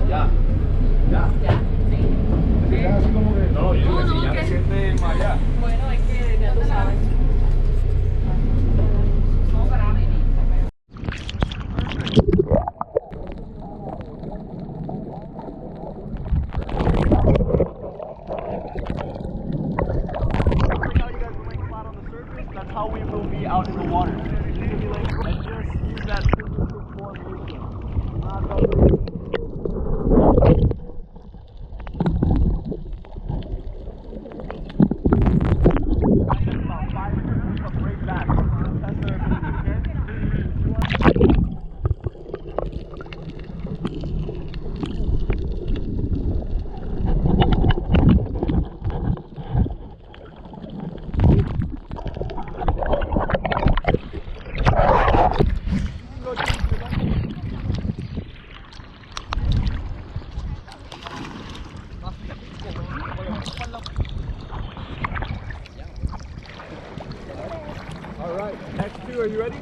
Ya, ya. Ya, sí. No, yo digo que si ya me siente mareado. Bueno, es que ya tú sabes. No para mí. That's how we will be out in the water. And just use that physical formation. All right, next two, are you ready?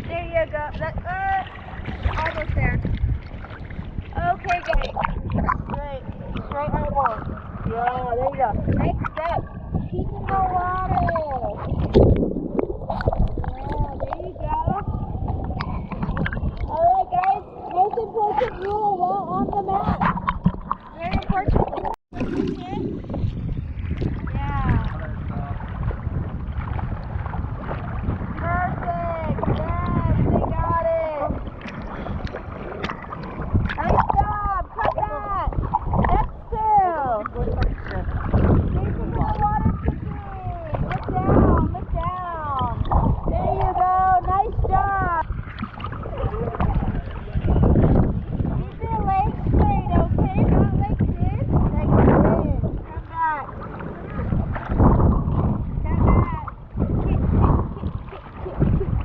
There you go. That, uh, almost there. Okay, guys. Great. Straight eyeball. Yeah, there you go. Next step. Keep in the water. Yeah, there you go. All right, guys. Most important rule while on the mat. Very important. Yeah. Perfect. Yes, they got it. Nice job. Come back. Next two. Keep the water ticking. Look down. Look down. There you go. Nice job. Keep your legs straight, okay? Not like this, like this. Come back. Come back. Kick, kick, kick, kick, kick, kick.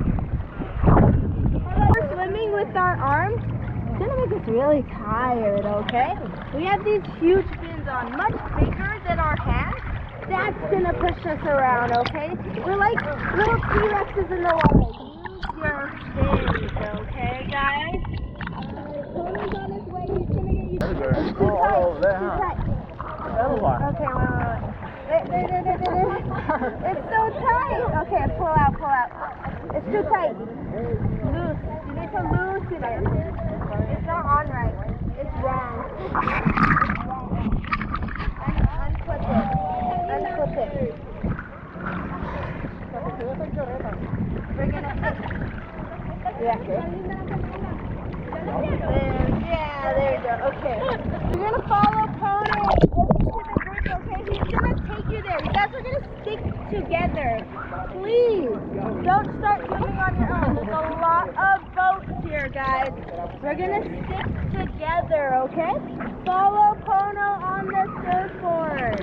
We're swimming with our arms. It's gonna make us really tired, okay? We have these huge fins on, much bigger than our hands. That's gonna push us around, okay? We're like little T-Rexes in the water. Use your fins, okay, guys? Alright, Tony's on his way. He's gonna get you. It's too tight. It's too tight. Okay, wait, wait, wait. Wait, wait, wait, wait, wait, wait. It's so tight. Okay, pull out, pull out. It's too tight. Loose. You need to loosen it. It's not on right. It's wrong. Un-, unclip it. Unclip it. We're gonna put, yeah. There, yeah, there you go. Okay. You're gonna follow Pony over to the group, okay? He's gonna take you there. You guys are gonna stick together. Please, don't start swimming on your own. There's a lot of boats here, guys. We're gonna stick together, okay? Follow Pono on the surfboard.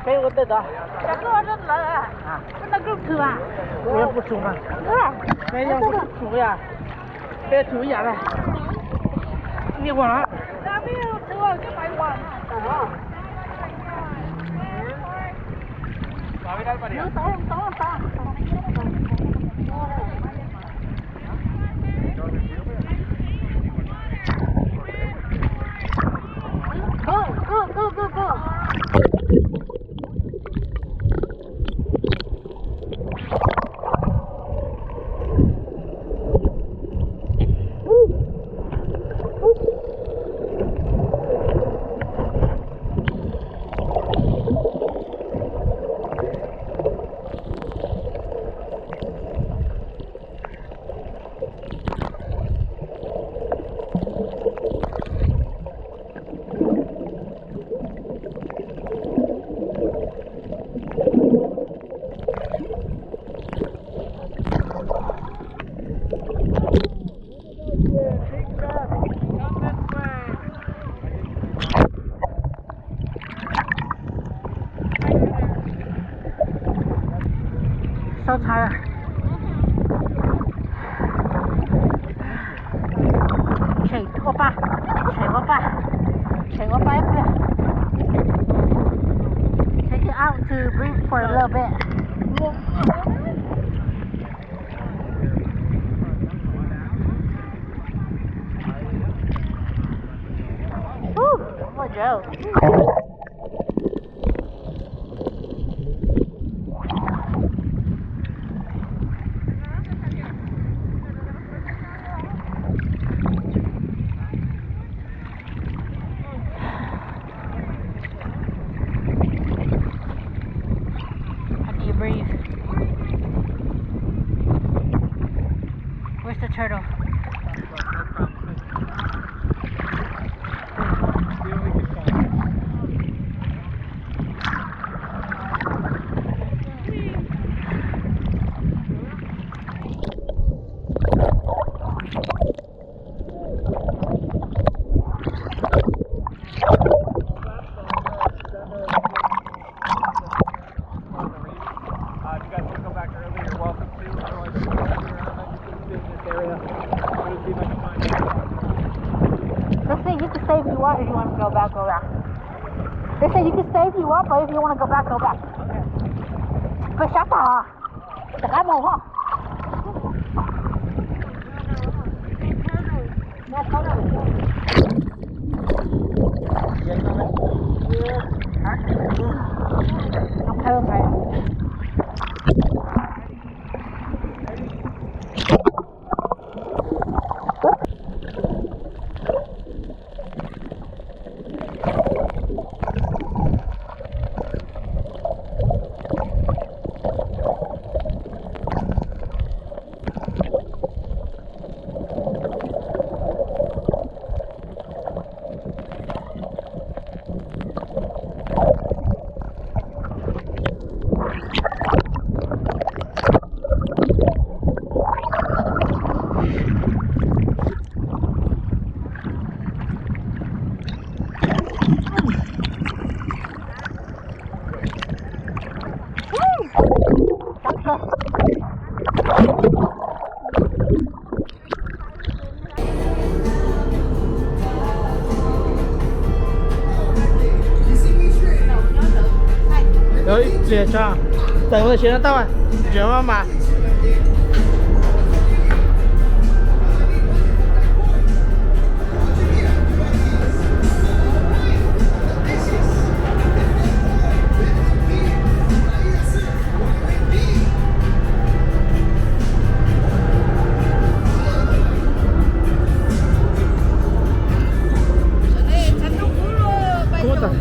Peb ua tej tod. Ua puas tsum mas. Peb yog puas tsum yam. Peb tsum ib yam na. Ni ua na. Sab tshais. Tshem ua paj, tshem ua paj, tshem ua paj ib pliag. Take it out to breathe for a little bit. Woo, ua tsaug. How do you breathe? Turtle. Uh, if you guys want to go back early, you're welcome to. Otherwise, if you're around, you can sit in this area. It'll be like a fine. They say you can stay if you want, if you want to go back, go back. They say you can stay if you want, but if you want to go back, go back. But shut the, the guy won't walk. Ib pliag tso, tawm ua si no tau, tseem maj mam. Kub tas.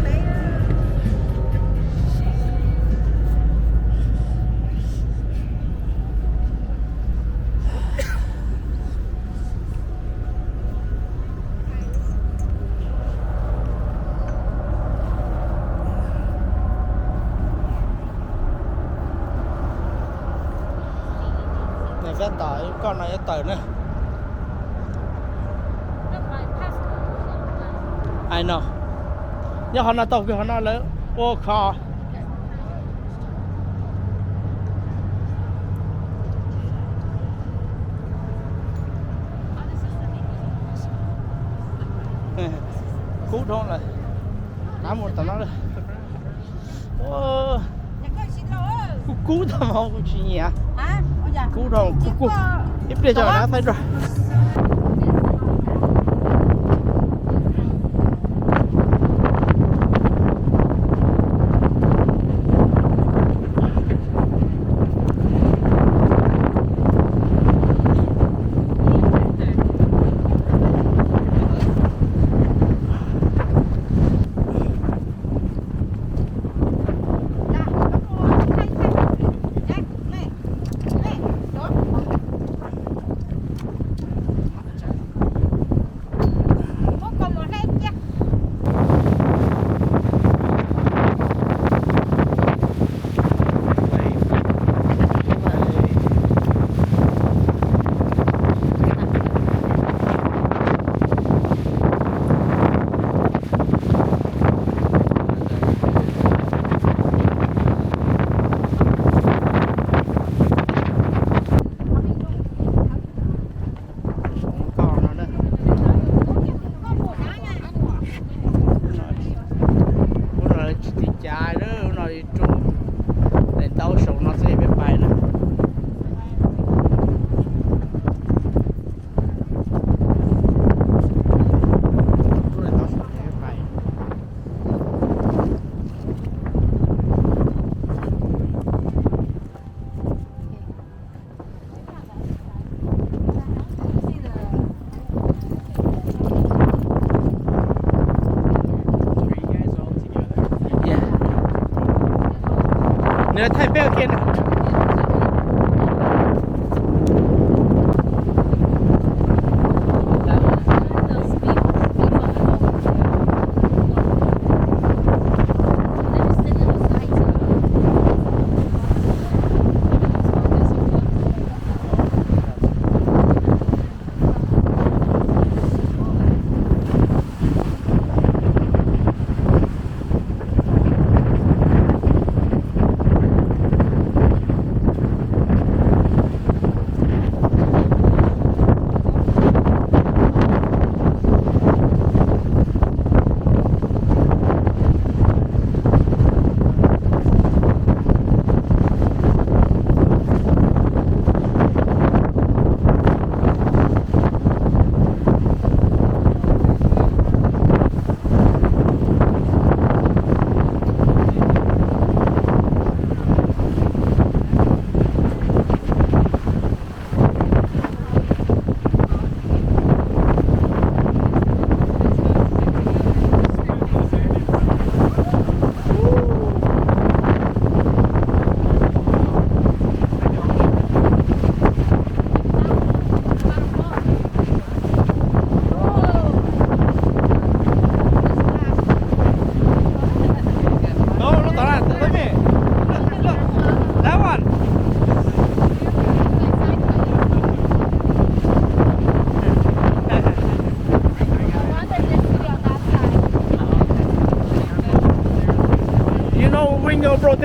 Nws kab tom koj no yuav tawm na. Ai no, nyob qhov no tau kiag qhov no lawm ua kho. Kub dhau lawm. Qab mus tom no lawm. Kub kub tag mas kuv tsis nyiam. Kub dhau kub kub. Ib pliag tso na thaij dua.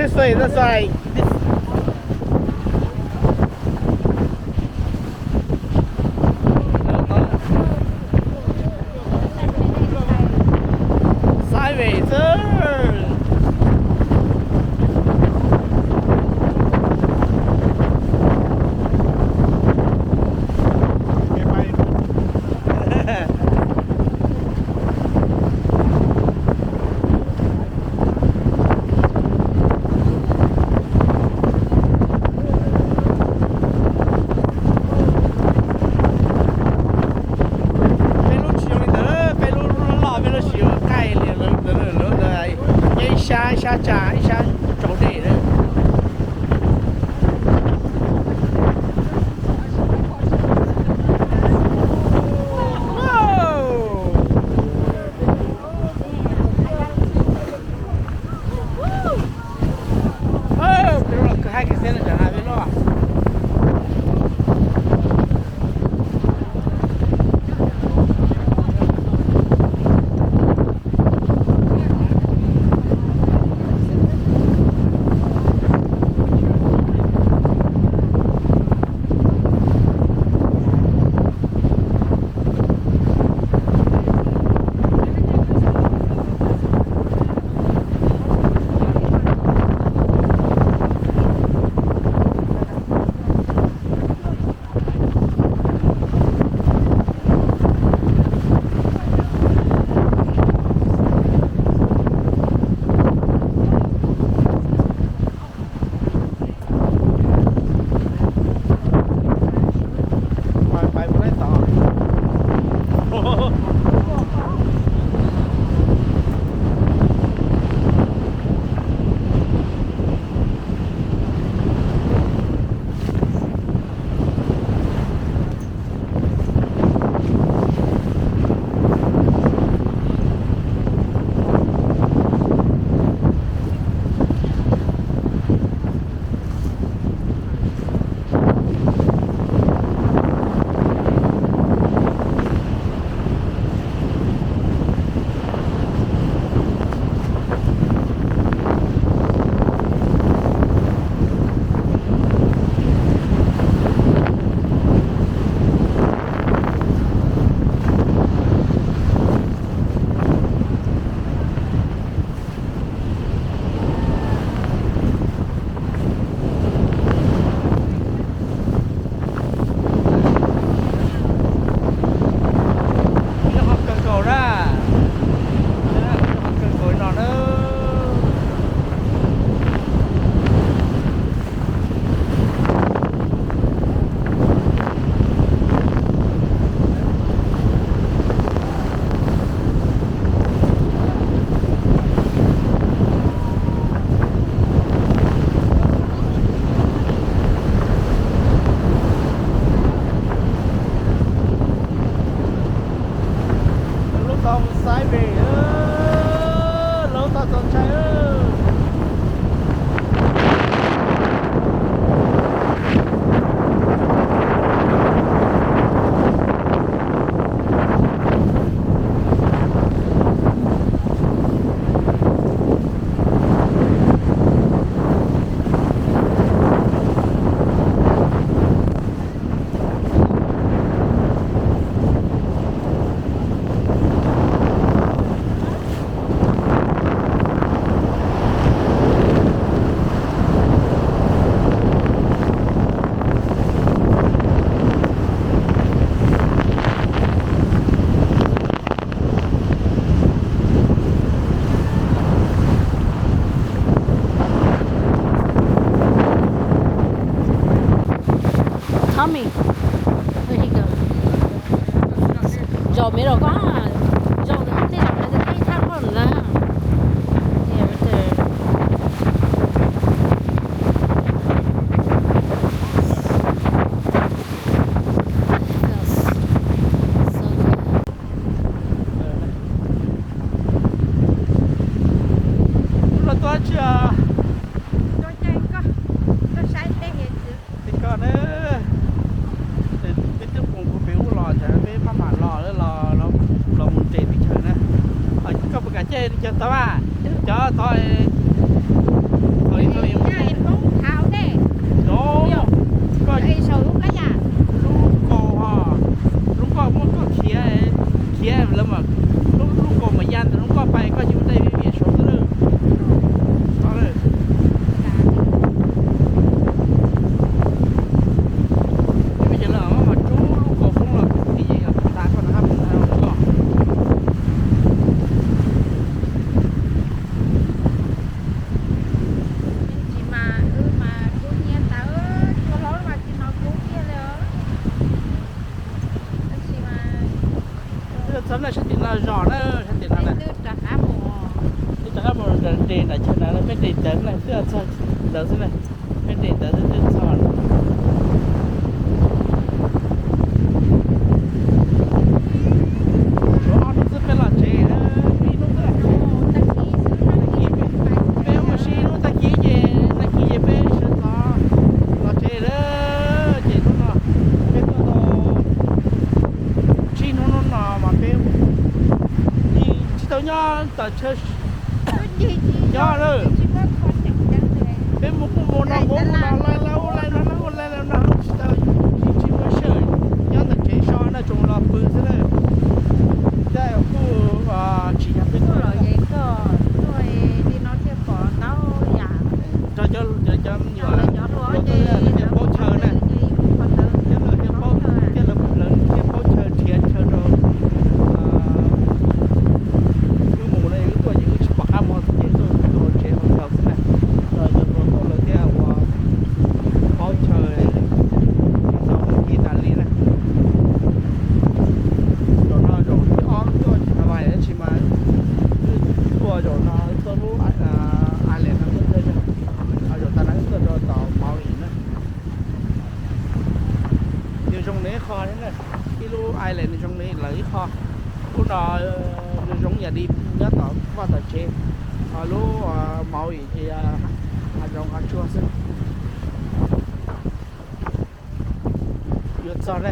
This way, that's right. This Sideways xwb. Peb lub tsis zoo li ntawd, peb lub loj, peb lub tsis zoo qaij li lawv ntawd, lawv ntawd nce ib sab, ib sab tsa, ib sab tsaus dej na. Ib lub qhov kawg nkaus na, ib lub qhov kawg nkaus no na. Lub tau mus sideways, lub tau txaus ntshai. Coming. There he goes. Zaum me rau koj, zaum ntawm tej zaum ntawd tej thaj koj ntawd. Yeah, right there. Feels so good. Los tuaj tsis, tuaj saib teb hiav txwv. Koj na, peb twb mus pem ub los, peb maj mam los, los mus nres teb chaws na. Koj puas kam caij li cas tau a? Cov tod, thaum ib tug Txog na sab tim no zos na, sab tim no na. Twb rov qab mus nres nram chaw ntawd na, peb nres ntawd na twb txog ntawd xwb na. Peb nres ntawd twb txog. Tshuav ob hnub xwb peb los tsev, ib hnub xwb. Peb mus ib hnub tag kis ces tag kis ces peb sawv ntxov los tsev lawm. Ces hnub no peb tuaj tau tsib hnub, hnub no mas peb tsis tau nyob tom chaw nyob lawm. Peb mus kuj mus no, mus mus no, laij laij ub laij no, laij ub laij no, tsis tau, tsis muaj sij hawm nyob ntawm tsev so na, tsuas los pw xwb na. Tej kuj tsis yog peb tuaj. Cov, cov, cov me nyuam hluas tuaj thiaj paub chaw na. Thiab lawv thiaj paub, thiab lawv thiaj paub chaw nrhiav chaw rau wb mus na. Wb tuaj ces wb tsis pom qab mus ces tuaj tau tsev hauv chaw xwb na. Cov hluas tuaj lawv thiaj ua paub chaw tau mus ib tas li na. Zaum no zaum thib ob tuaj tsis tau lais dab tsi mas wb tuaj zaum no tuaj lub island no tuaj, zaum tas no wb tuaj rau tom Maui na. Nws zoo nws ib qho thiab na, ib lub island nws zoo nws lawv ib qho. Lub no nws zoo yam li nyob tom vaj tom tsev, ho lub Maui ces hav zoov hav tsuag xwb. Yuav txog na.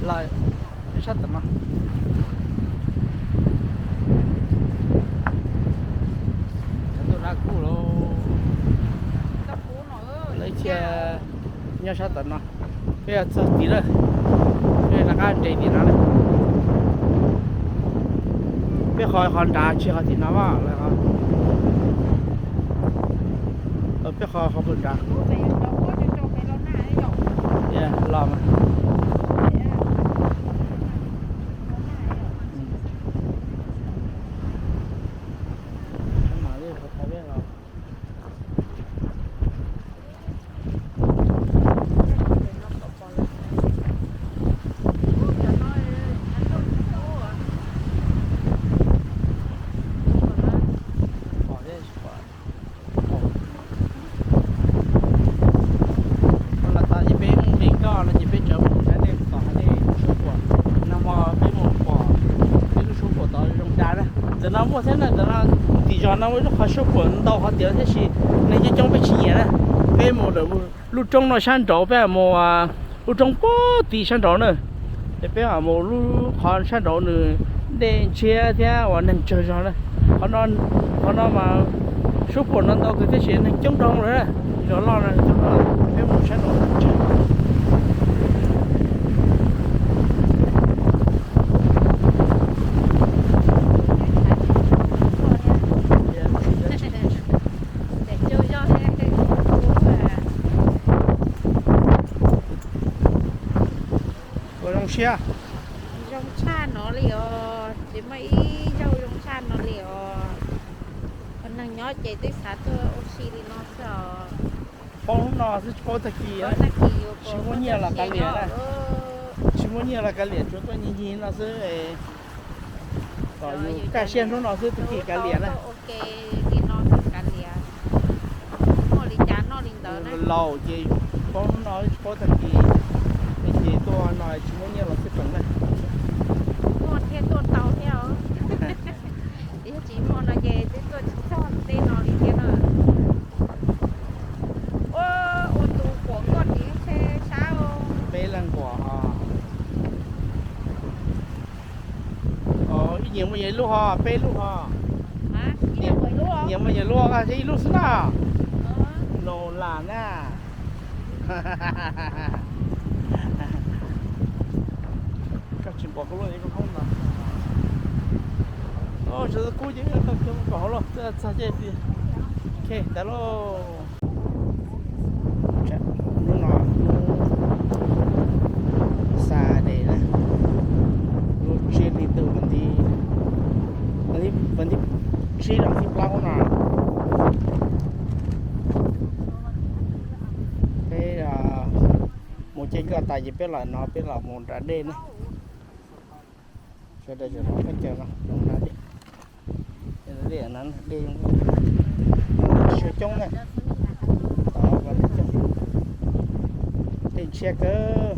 Lawm, sab tom no. Tuaj dab kuj los, lawv cia nyob sab tom no. Peb txog tid lawm, peb rov qab nres tim no na. Peb qhov qhov nrad tsis qhov tim no mas lawv qhov, peb qhov qhov puag nrad. Los mas. Los txog ces peb mus nres nkoj no ces peb tsav mus saib nej tom hav dej suab puam. Nag hmo peb mus pom peb lub suab puam tod zoo dav na. Ntawm no muaj thiab na, ntawm no tim zos no muaj ib lub qhov suab puam ntau qhov tiav thiab sis neeg coob coob peb tsis nyiam na. Peb mus lawm lub roob no sab nraud, peb mus lub roob puag tim sab nraud na. Ces peb mus lub qhov sab nraud nws dej ntshiab thiab uas neeg tsawg zog na. Qhov no mas suab puam no ntau kawg thiab sis neeg coob dhau lawm na. Zos loj no coob dhau, peb mus sab nraud tsawg. Ua zoo siab. Zoo tshaj no li os, tsis muaj ib zaug zoo tshaj no li os. Neeg nyob ces twb xav tuaj ua si li no xwb os. Paub hnub no xwb tsis paub tag kis, tsis muaj nyiaj los kav liam na. Tsis muaj nyiaj los kav liam, tsuav tuaj nyiag nyiag no xwb. Kom yus kaj siab hnub no xwb, tag kis kav liam na. Laus ces paub hnub no tsis paub tag kis, ces tuaj no tsis muaj nyiaj los xwb tsoom na. Muaj thiaj tuaj tau thiab os. Yog tsis muaj no ces twb tuaj tsis txog tej no li thiab na. Ua, ua tus quam nkoj tiv sab. Peb leeg quam os. Ib nyias muaj yim lub ho, peb lub ho. Nyias muaj yim lub, ib lub xwb na. Laus lam na. Koj tsis npaum koj lub, koj khoob ntawd. Sawv daws kub ces tau kiag mus kom hauv lauj, txog ces tias, ok, tas lauj. Hnub no hnub Saturday na, lub tsib hli ntuj, vas thib tsib rau thib plaub no. Peb mus caij nkoj tas ces peb los no, peb los mus nram dej na. Sawv daws los peb caug no mus nram dej. Dej no, dej siab coob na. Tod dej coob, dej ntshiab kawg.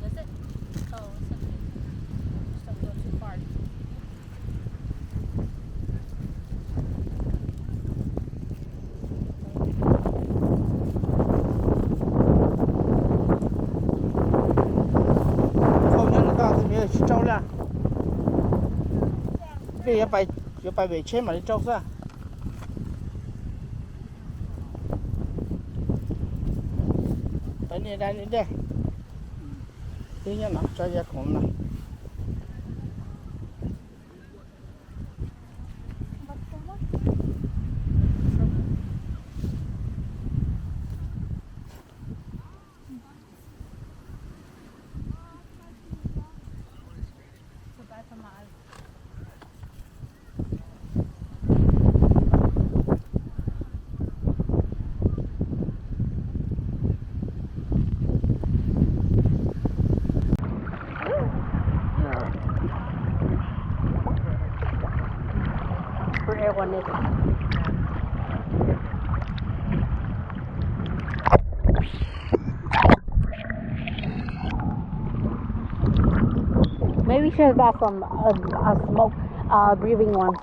Does it? Oh, it's okay. Just don't go too far. Tsis rau li. Peb yuav pais vem tsheb mam li rau xwb. Pais niam dab niam dej. Twb nyob no tso yav khoom no. Maybe we should have bought some uh, uh, smoke uh, breathing ones.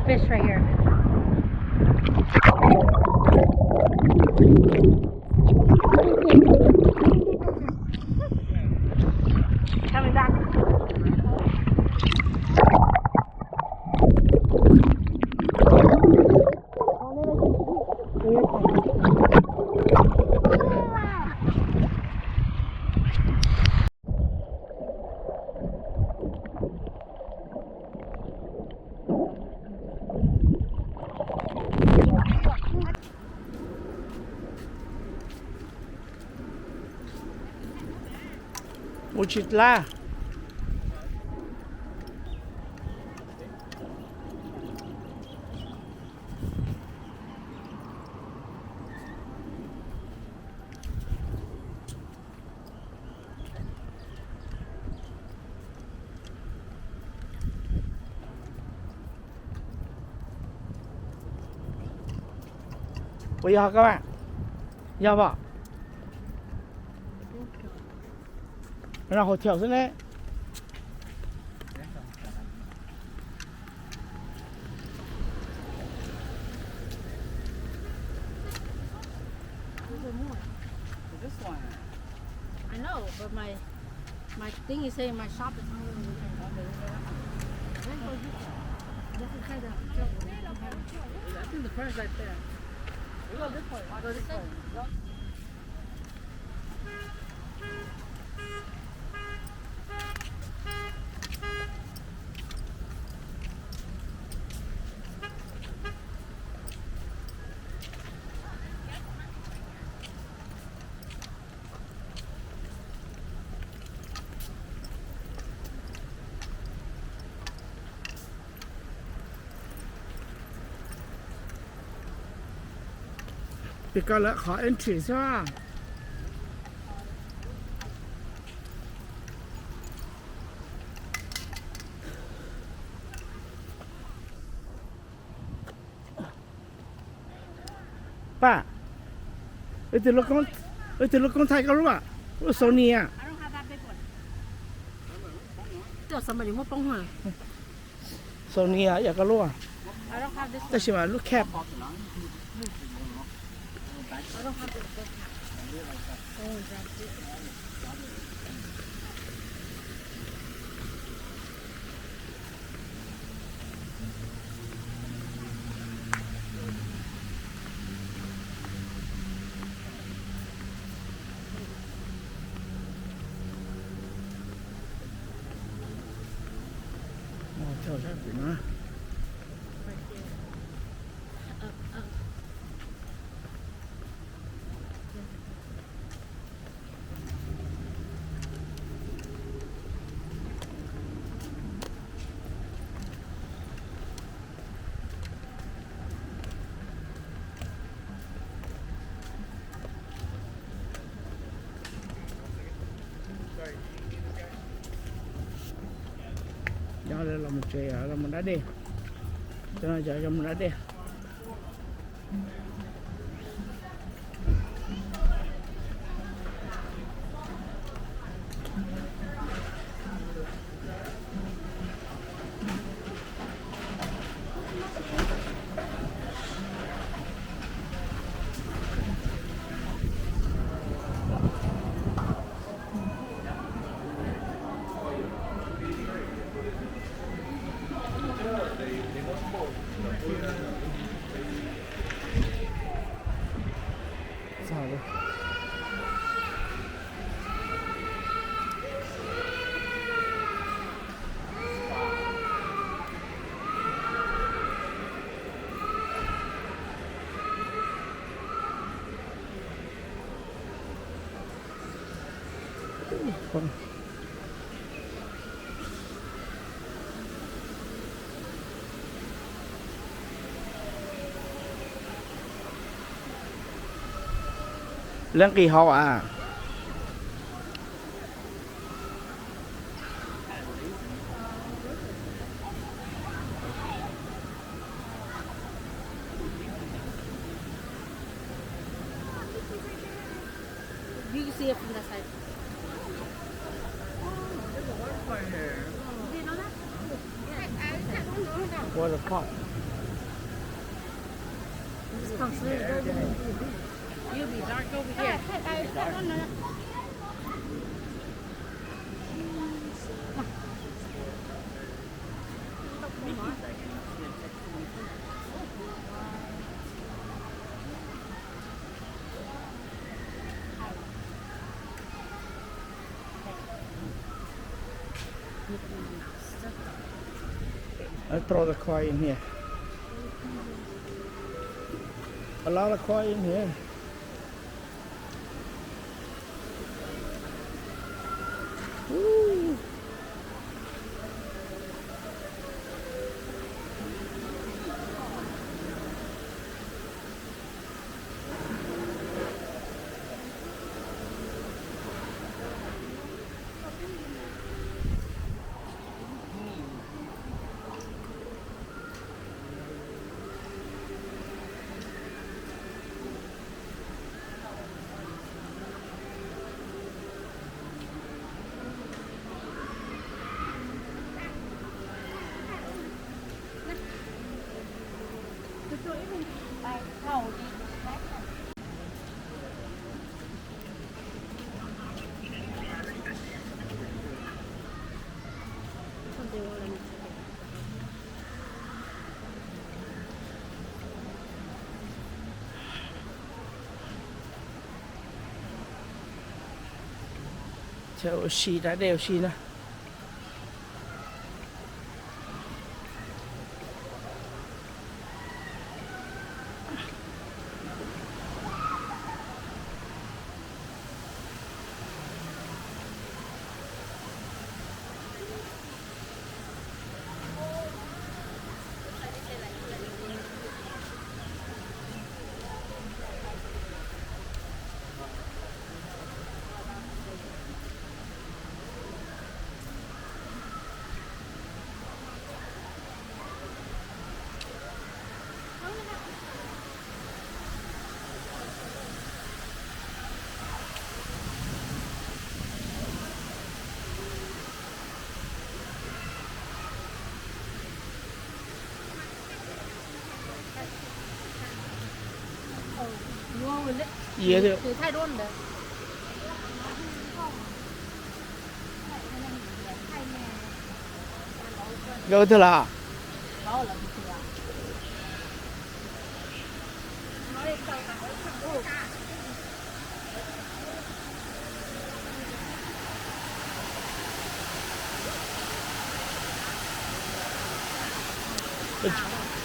Fish right here. Coming back. Mus tsis laj. Ua yog koj, yog pom? No hotel xwb ne. My, my thing is saying my shop is only open. I think the first right there. We go this way. We go this way. Pem ko lawv qhov entry xwb. Pab, wb tus lub koob thaij koj lub, lub Sony a. Sony a, yog koj lub, tab sis mas lub cap. Cov los mus tsev, los mus da dej. Cov no cov mus da dej. Lawv nqis hauv as. You can see it from that side. Oh, there's a waterfall here. Do you know that? Yeah. Waterfall. This comes really good. You'll be dark over here. I throw the coin in here. A lot of coin in here. Ooh. Ua si da dej ua si na. Gawb twg lawm?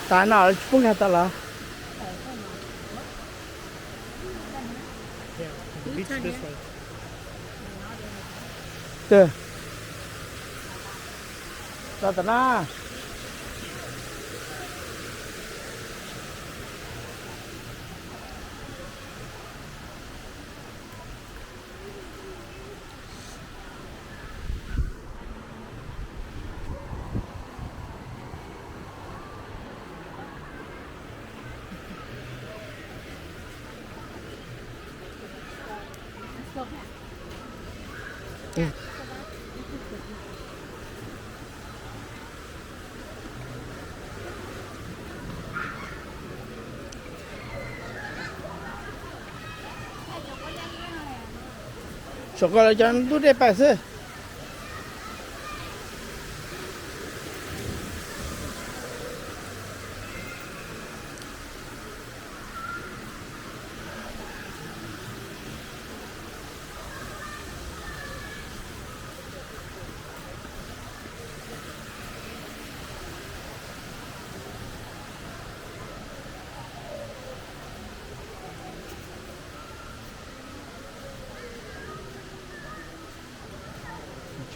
Tav no tsis pub nkag tau lawm. Twg? Tso tom na. Saum ko lawv cov ntub dej pais xwb.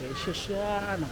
Tsev siab siab no.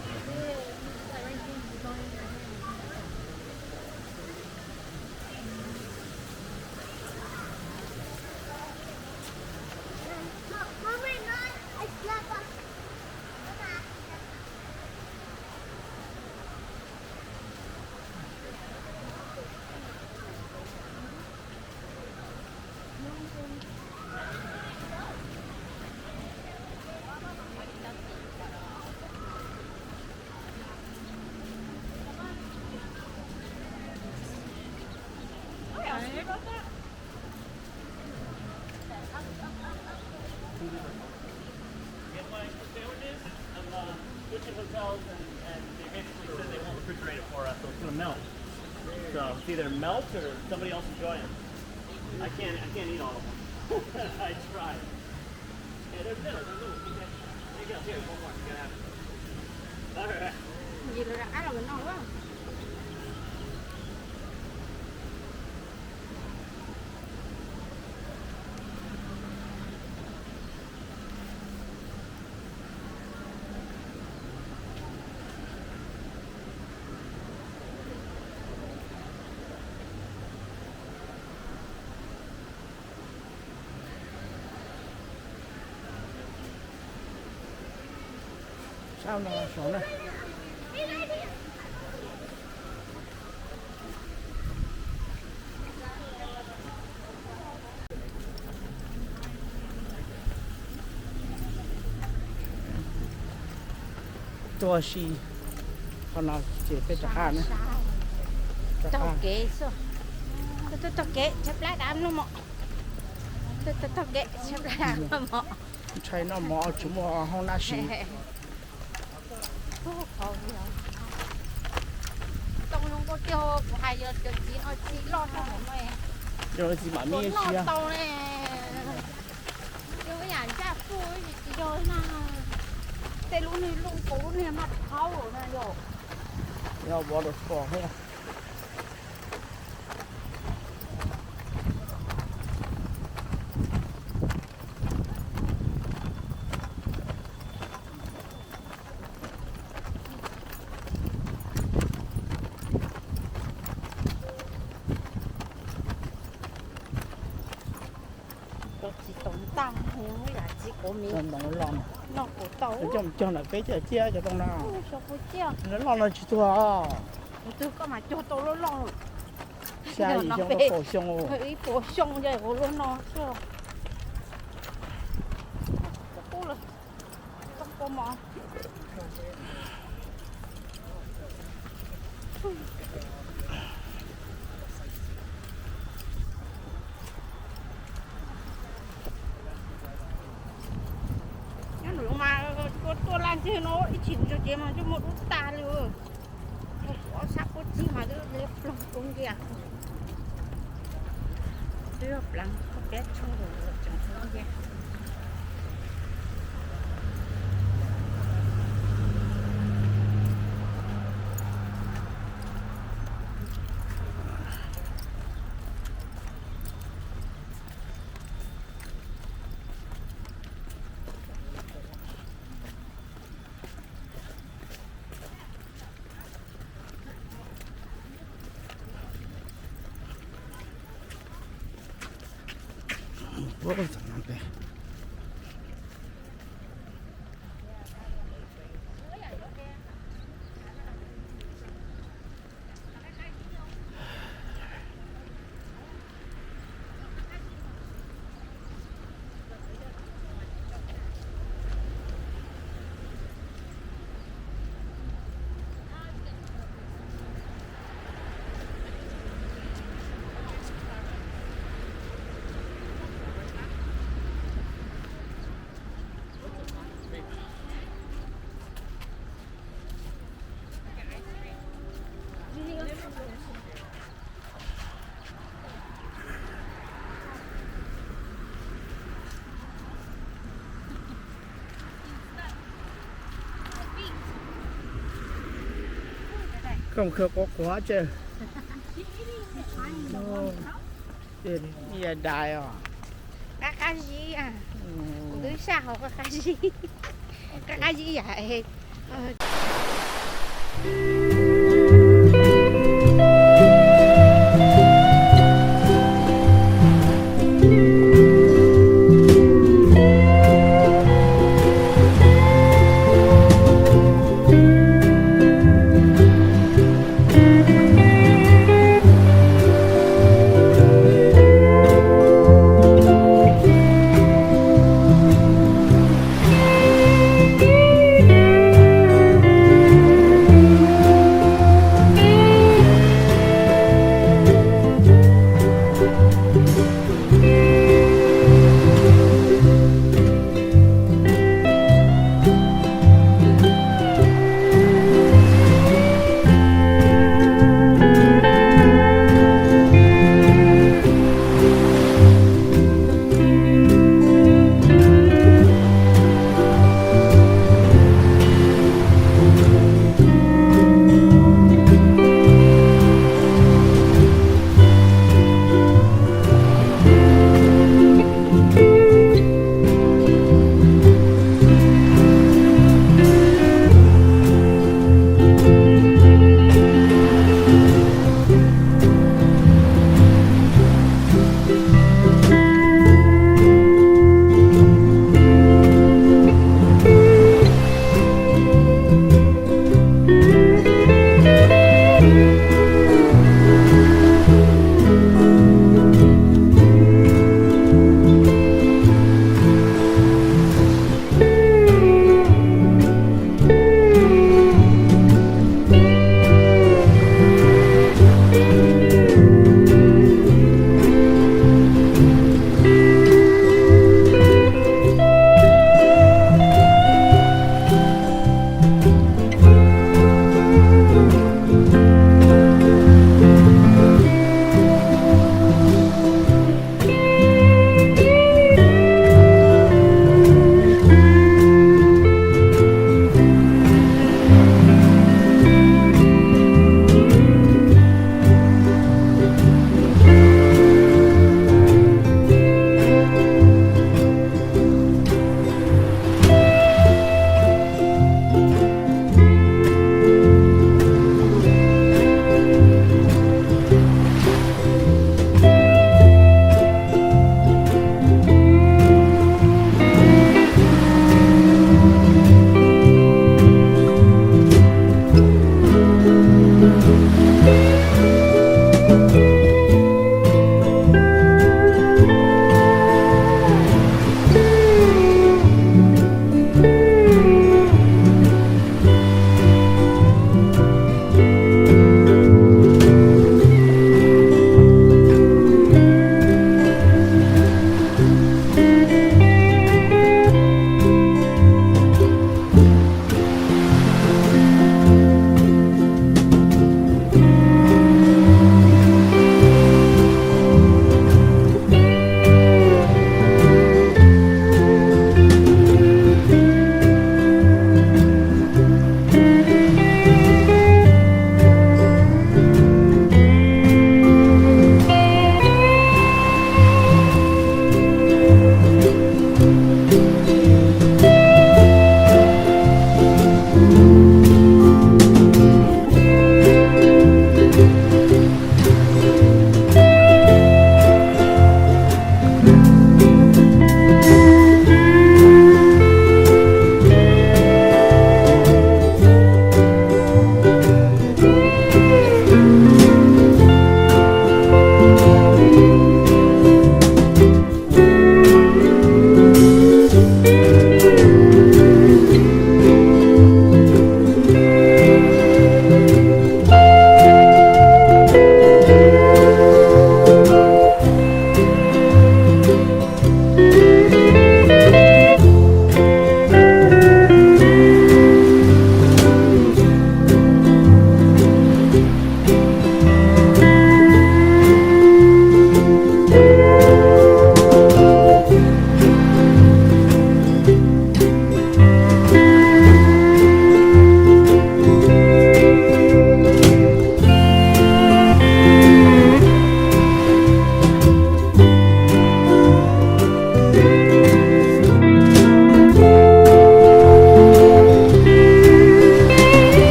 Switching hotels and, and they basically said they won't refrigerate it for us, so it's gonna melt. So it's either melt or somebody else enjoy it. I can't, I can't eat all of them. I tried. Yeah, they're little, they're little. There you go. Here, one more. You gotta have it. All right. Ntsis los rov qab los noj. Sab no saud na. Tuaj si qhov no ces peb rov qab na. Taug kev xwb. Taug kev tshaib plab dab mloog mom. Taug kev tshaib plab dab mloog mom. Ntshai noj mov tsis muaj hoob nab siv. Tau zoo nkauj tiag, kuv hais yog cov txiv no txiv loj tag no. Yog txiv mam me siab tau ne. Yog yam ntsaj puj tsis yog na. Tej lub niag looj kaus lub niag maj thaub na yog. Yog waterfall thiab. Tsis tau ntaj, yam txiv quav miv no kuv tau. Coj cog ntawm peb coj ciaj cov tau no. Loj no tsis tuag. Kuv twg koj mas cog tau loj loj. Xya yim xyoo rau kaum xyoo. Ib puas xyoo ces kuv lub no xwb. Nyob nws mas tuaj tuaj laj ntseg no ib chim ntsis ces mas coj muaj dub tag li. Ob sab puab txig mas twb ploog kub nkiag. Twb yog pleev koj piab tshuaj tseem kub nkiag. Koj mus khawb quav quav tse. Yog dais os. Qab qab zib, kuv twb saj hauv qab qab zib. Qab qab zib yam.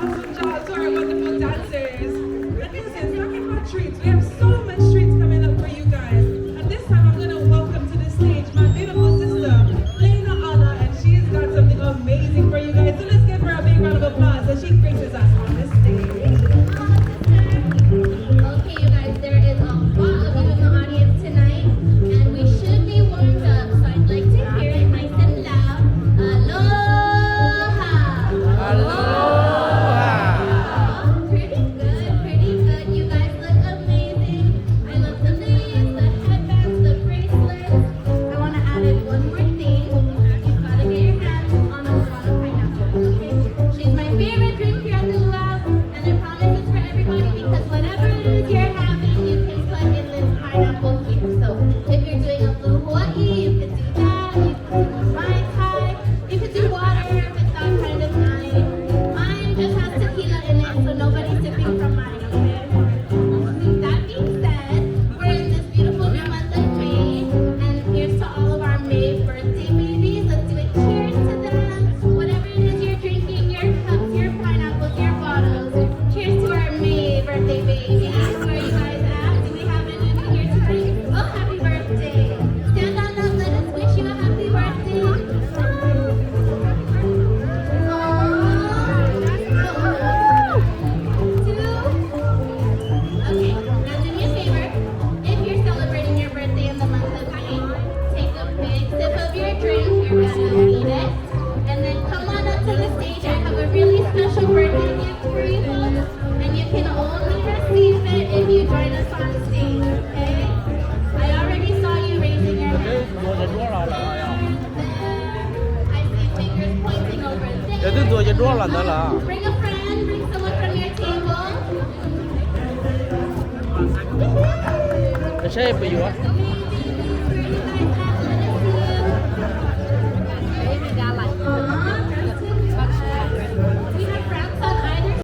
Awesome job to our wonderful dancers. And listen, talking about treats, we have so much treats coming up for you guys. And this time I'm going to welcome to the stage my beautiful sister, Lena Anna, and she's got something amazing for you guys. So let's give her a big round of applause as she graces us on this stage. Okay, you guys, there is a lot of you in the audience tonight, and we should be warmed up, so I'd like to hear it nice and loud. Aloha! Aloha! Pretty good, pretty good. You guys look amazing. I love the leaves, the headbands, the bracelets. I want to add in one more thing. You've got to get your hands on a lot of pineapple, okay? She's my favorite drink here at the Luau, and I promise it's for everybody because whatever it is you're having, you can put in this pineapple here. So if you're doing a blue Hawaii, you could do that. You could do Mai Tai. You could do water if it's that kind of night. Mine just has tequila in it, so nobody's sipping from mine, okay? That being said, we're in this beautiful new month of May, and here's to all of our May birthday babies. Let's do a cheers to them. Whatever it is you're drinking, your cups, your pineapples, your bottles. Cheers to our May birthday babies. Where are you guys at? Do we have any of you here tonight? Oh, happy birthday. Stand on up, let us wish you a happy birthday. Aw. Two. Okay, now do me a favor. If you're celebrating your birthday in the month of May, take a big sip of your drink. You're gonna need it. And then come on up to the stage. I have a really special birthday gift for you folks. And you can only receive it if you join us on stage, okay? I already saw you raising your hand. There, there. I see fingers pointing over there. Bring a friend, bring someone from your table. Saib puas yuav.